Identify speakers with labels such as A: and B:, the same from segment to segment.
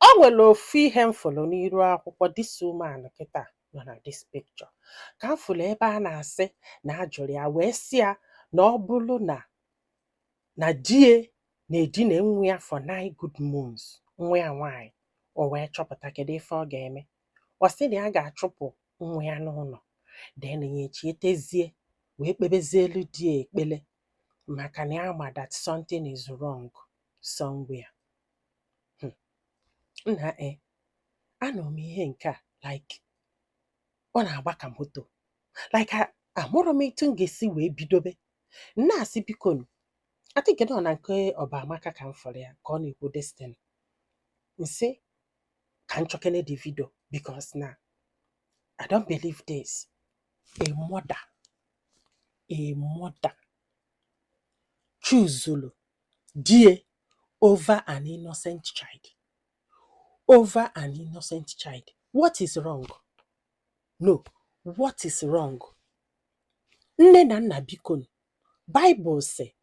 A: O nwere ofu ihe m fụrụ n'iru akwụkwọ. This woman kịta nọ na this picture ka m fụrụ ebe a na-asị na a jụrụ ya wee sị ya na ọ bụrụ na di ya na-edina nwa ya for 9 good months, nwa ya nwaanyị, o wee chọpụta, kedu ife ọ ga-eme? Ọ sị na ya ga-achụpụ nwa ya n'ụlọ, then ya echietezie wee kpebezielu di ya ekpele, maka na ya ma that something is wrong somewhere. Nna e, anọ m ihe nke a, like ọ na-agba ka moto, like amụrụ m etu m ga-esi wee bidobe na-asị biko nụ. I think nọ na nke Ọbamaka ka m fụrụ ya ka ọ na-ekwu destiny nsị ka m chọkene the video, because na I don't believe this. A mother choosulu di ya over an innocent child, over an innocent child. What is wrong? No, what is wrong? Nne na nna, biko nụ, Bible sị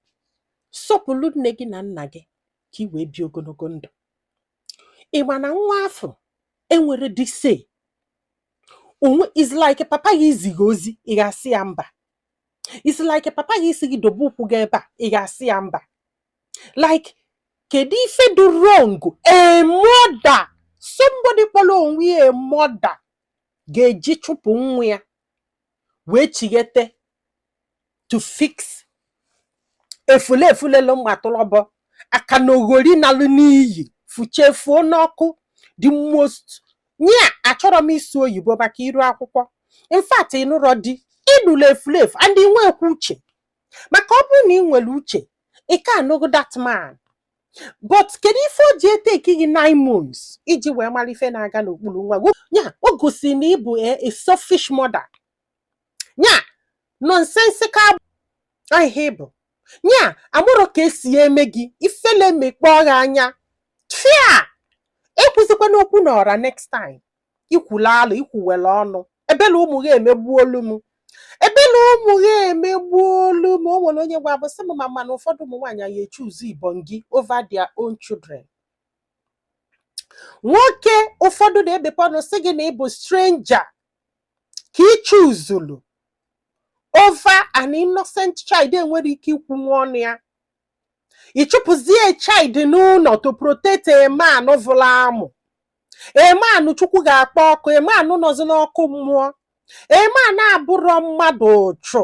A: sọpụrụ nne gị na nna gị ka ị wee bie ogologo ndụ. Ị ma na nwa afọ enwere dị say onwe is like papa gị izighị ozi, ị ga-asị ya mba. It's like papa gị isi gị dobe ụkwụ gị ebe a, ị ga-asị ya mba. Like kedu ife dị wrong a mother, somebody kpọrọ onwe ya a mother, ga-eji chụpụ nwa ya wee chighete to fix efulefulelu mma tụlọbọ aka na oghori nalụ n'iyi fuchefuo n'ọkụ? The most nya achọrọ m isu oyibo maka iru akwụkwọ. In fact, ị nụrọ di, ịnụlụ efulefu and ị nwekwa uche, maka ọ bụrụ na ị nwere uche, ị ka anụgo that man. But kedu ife o ji eteki gị 9 months iji wee mara ife na-aga n'okpuru nwa gị? Nya o gosi na ị bụ a selfish mother, nya nonsensical ihe ị bụ. Nya amụrụ ka esi eme gị ifele mekpọọ gị anya fia. Ekwuzikwa n'okwu n'ọra next time. Ikwula alụ, ikwuwele ọnụ. Ebela ụmụ gị emegbuolu m, ebela ụmụ gị emegbuolu m. O nwere onye gwa bụ sị m ma mana ụfọdụ ụmụ nwaanyị ya echuzu ibongi over their own children. Nwoke ụfọdụ na-ebepe ọnụ sị gị na ị bụ stranger ka ị chuzulu over an innocent child enwere ike ikwu nwa ọnụ ya. Ị chụpụzie child n'ụlọ to protect a man vụrụ amụ, a man Chukwu ga-akpọ ọkụ, a man nọzi n'ọkụ mmụọ, a man abụrọ mmadụ ụchụ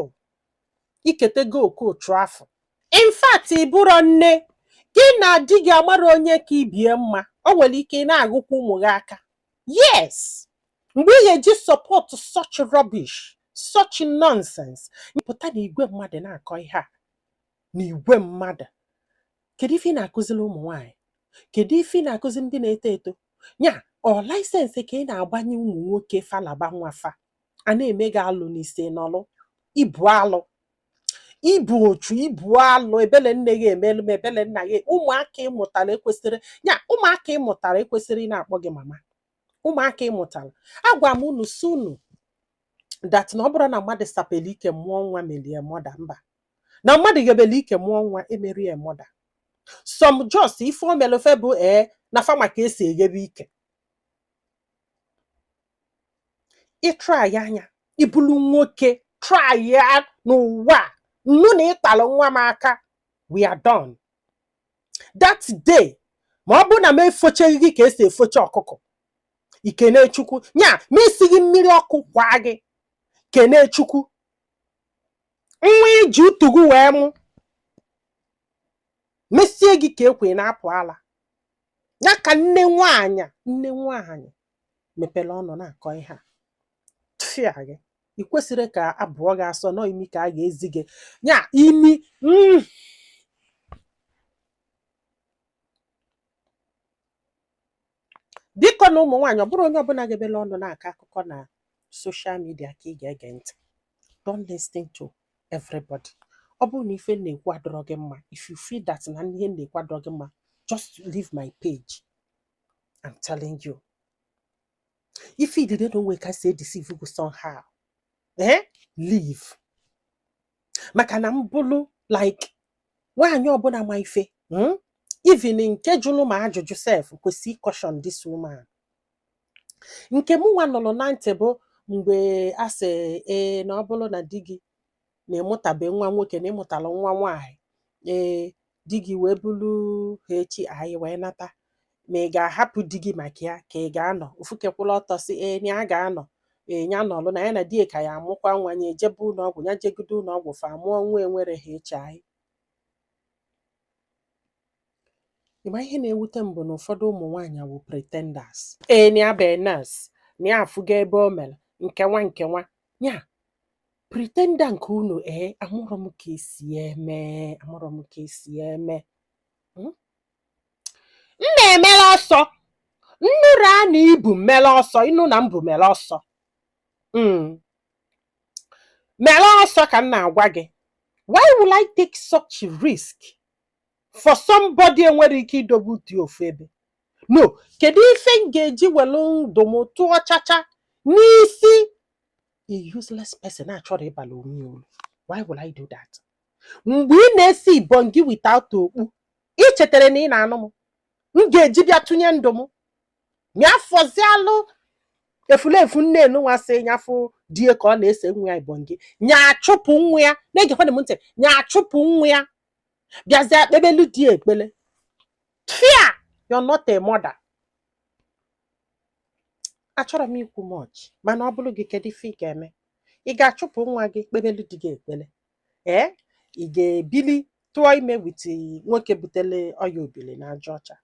A: iketego oke ụchụ afọ. In fact, ị bụrọ nne. Gị na di gị amara onye ka ibie mma. O nwere ike ị na-agụkwa ụmụ gị aka. Yes, mgbe ị ga-eji support such rubbish, such nonsense, pụta na igwe mmadụ na-akọ ihe a na igwe mmadụ, kedu ife ị na-akụziri ụmụ nwaanyị? Kedu ife ị na-akụzi ndị na-eto eto? Nya ọ license ka ị na-agbanye ụmụ nwoke falaba nwa fa a na-eme gị alụ n'ise n'ọlụ ibu alụ, ibu ochu, ibu alụ. Ebele nne gị emelu m, ebele nna gị. Ụmụaka ị mụtara ekwesịrị nya, ụmụaka ị mụtara ekwesịrị ị na-akpọ gị mama. Ụmụaka ị mụtara, agwa m unu si unu that na ọ bụrụ na mmadụ sapele ike mụọ nwa melie mother, mba, na mmadụ ghebele ike mụọ nwa emerie mother. Some just ife o melufe bụ ee na fama ka esi eghebe ike. Ị try anya ibulu nwoke, try ya n'ụwa a, nnu na ịkpalụ nwa m aka, we are done that day. Ma ọ bụrụ na m efocheghị gị ka esi efoche ọkụkọ, ikene Chukwu. Nya ma esighị mmiri ọkụ kwa gị, kene Chukwu. Nwa iji utugu wee mụ mesie gị ka ekwe na-apụ ala ya. Ka nne nwaanyị, nne nwaanyị mepere ọnụ na-akọ ihe a tfịa gị, ị kwesịrị ka abụọ gị asọ nọ imi ka a ga-ezi gị ya imi. Biko na ụmụ nwaanyị, ọ bụrụ onye ọbụla ga-ebele ọnụ na-akọ akụkọ na social media ka ị ga-ege ntị. Don't listen to everybody. Ọ bụrụ na ife m na-ekwu adọrọ gị mma, if you feel that na ihe m na-ekwu adọrọ gị mma, just leave my page. I'm telling you, if you didn't know where ka si deceive you somehow, eh, leave, maka na m bụrụ like nwaanyị ọbụla ma ife, Even nke jụrụ ma ajụjụ sef kwesị caution this woman. Nke mụ nwa nụrụ na ntị bụ mgbe a sị ee na ọ bụrụ na di gị na ịmụtabe nwa nwoke na ịmụtara nwa nwaanyị, ee, di gị wee bulu HIV wee nata, ma ị ga-ahapụ di gị maka ya ka ị ga-anọ ofukekwụla ọtọ sị ee na ya ga-anọ, ee, ya nọlụ na ya na di ya ka ya amụkwa nwa, ya ejebe ụlọ ọgwụ, ya jegodo ụlọ ọgwụ fa mụọ nwa enwere HIV. Ịma ihe na-ewute m bụ na ụfọdụ ụmụ nwaanyị wụ pretenders. Ee, na ya bụ nurse, na ya afụgo ebe o mere nke nwa nke nwa ya pretender nke unu. Ee, amụrọ m ka esi eme, amụrọ m ka esi eme. M na-emere ọsọ nnụrụ a na ibu mere ọsọ ịnụ na mbụ mere ọsọ, mere ọsọ ka m na-agwa gị. Why will I take such risk for somebody enwere ike idobe utu ofu ebe? No, kedu ife m ga-eji welu ndụ m tụọ chacha n'isi a useless person achọrọ ịbala onwe ya uru? Why will I do that? Mgbe ị na-esi ibongi without okpu, ị chetara na ị na-anụ m, m ga-eji bịa tụnye ndụ m ya fọzialụ efulefu nne nwa sị nyafụ die ka ọ na-ese nwa ya ibongi, nya achụpụ nwa ya. Na-egekwana m ntị, nya achụpụ nwa ya, bịazie kpebelu di ekpele. Fear, you're not a mother. Achọrọ m ikwu much, mana ọ bụrụ gị, kedu ife ị ga-eme? Ị ga-achụpụ nwa gị kpebelu di gị ekpele? Ee, ị ga-ebili tụọ ime with nwoke butere ọya obili na aja ọcha?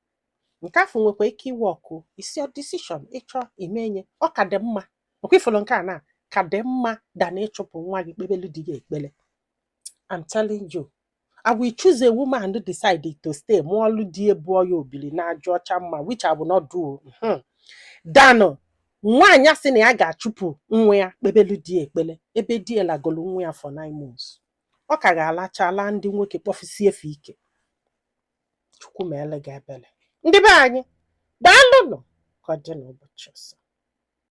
A: Nke afọ nwekwa ike iwe ọkụ isi your decision. Ịchọ imenye, ọ ka dị mma. Ọkwa ifuru nke a na ka dị mma than ịchụpụ nwa gị kpebelu di gị ekpele. I'm telling you, I will choose a woman who decide to stay mụọlụ di ebu ọya obili na aja ọcha mma, which I will not do, than nwaanyị a sị na ya ga-achụpụ nwa ya kpebelu di ekpele, ebe di ya lagolu nwa ya for 9 months. Ọ ka ga-alachala ndị nwoke kpọfusie efe ike. Chukwu meele gị ebele. Ndị be anyị, daalụnụ. Ka ọ dị n'ụbọchị ọzọ.